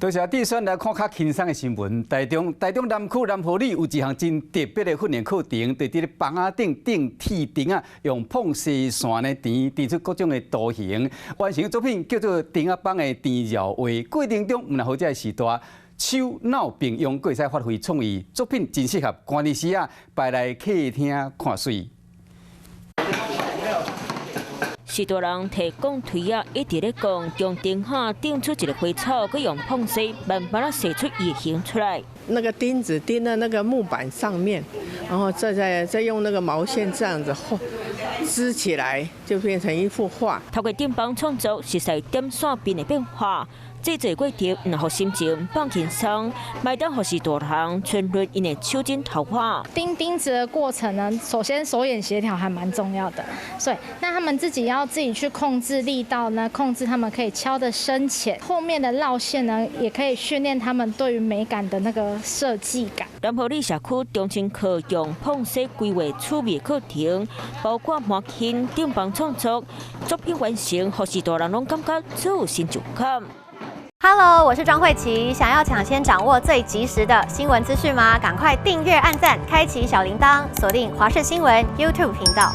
多謝志選。來看較輕鬆的新聞。台中南區南河里有一項真特別的訓練課程，佇咧枋仔頂釘鐵釘仔，用膨硒線呢纏纏出各種的圖形，完成作品叫做釘仔枋的纏繞畫。過程中毋但予這个序大，手腦並用，閣會使發揮創意，作品真適合寒暝時啊擺來客廳看媠。序大人提鋼錘仔，一直咧講，用釘仔釘出一个花草，閣用膨硒慢慢仔寫出異形出來。那個釘子釘在那個木板上面，然後再用那個毛線這樣子畫織起來，就變成一幅畫。透過釘枋創作，實在點線面的變化。製作過程毋予心情放輕鬆，嘛會當予序大人純潤𪜶的手指頭髮。釘釘子的過程呢，首先手眼協調還蠻重要的，所以那他們自己要自己去控制力道呢，控制他們可以敲的深淺，後面的繞線呢，也可以訓練他們對於美感的那個設計感。南河里社區中心課用膨硒規劃趣味課程，包括磨輕、釘枋創作，作品完成，予序大人攏感覺足有成就感。 Hello，我是莊慧琪。想要搶先掌握最及時的新聞資訊嗎？趕快訂閱、按讚、開啟小鈴鐺，鎖定華視新聞 YouTube 頻道。